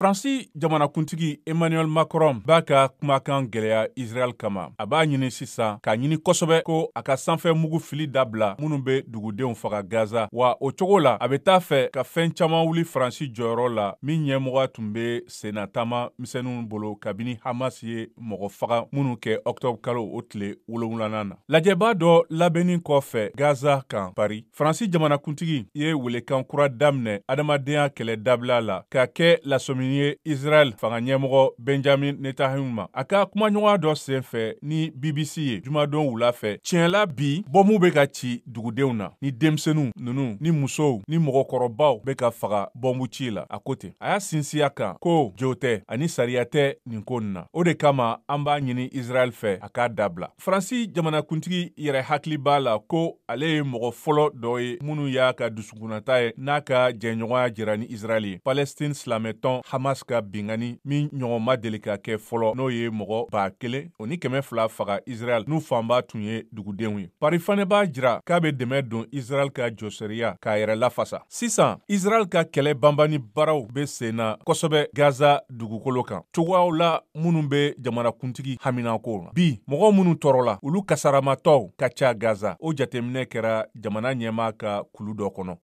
Faransi jamanakuntigi Emmanuel Macron b'a ka kumakan gɛlɛya Israɛl kama. A b'a ɲini sisan k'a ɲini kosɛbɛ ko a ka sanfɛ mugu fili dabila minnu bɛ dugudenw faga Gaza. Wa o cogo la, a bɛ taa fɛ ka fɛn caman wuli Faransi jɔyɔrɔ la min ɲɛmɔgɔya tun bɛ sennataama misɛnninw bolo kabini Hamas ye mɔgɔ faga minnu kɛ octobre kalo o tile 7nan na. Lajɛba dɔ labɛnni kɔfɛ Gaza kan Paris, Faransi jamanakuntigi ye welekan kura daminɛ adamadenya kɛlɛ dabila la ka kɛ lasɔmini ye Israɛl fanga ɲɛmɔgɔ Benjamin Netanyahu ma. A ka kumaɲɔgɔnya dɔ senfɛ ni BBC ye jumadon wula fɛ, tiɲɛ la bi bɔnbu bɛ ka ci dugudenw na, ni denmisɛnninw ninnu ni musow ni mɔgɔkɔrɔbaw bɛ ka faga bɔnbu ci la. A ko ten, a y'a sinsin a kan ko jo tɛ ani sariya tɛ nin ko nin na, o de kama an b'a ɲini Israɛl fɛ a k'a dabila. Faransi jamanakuntigi yɛrɛ hakili b'a la ko ale ye mɔgɔ fɔlɔ dɔ ye minnu y'a ka dusukunnata ye n'a ka jɛɲɔgɔnya jira ni Israɛl ye. Palestine silamɛtɔn Hamas ka binkanni min ɲɔgɔn ma deli ka kɛ fɔlɔ, n'o ye mɔgɔ 1200 faga Israɛl, n'u fanba tun ye dugudenw ye. Paris fana b'a jira k'a bɛ dɛmɛ don Israɛl ka jɔsariya k'a yɛrɛ lafasa. Sisan, Israɛl ka kɛlɛ banbani baaraw bɛ sen na kosɛbɛ Gaza dugukolo kan, cogoyaw la minnu bɛ jamanakuntigi haminanko la. Bi, mɔgɔ minnu tɔɔrɔla, olu kasaramatɔw ka ca Gaza. O jateminɛ kɛra jamana ɲɛmaa ka kulu dɔ kɔnɔ.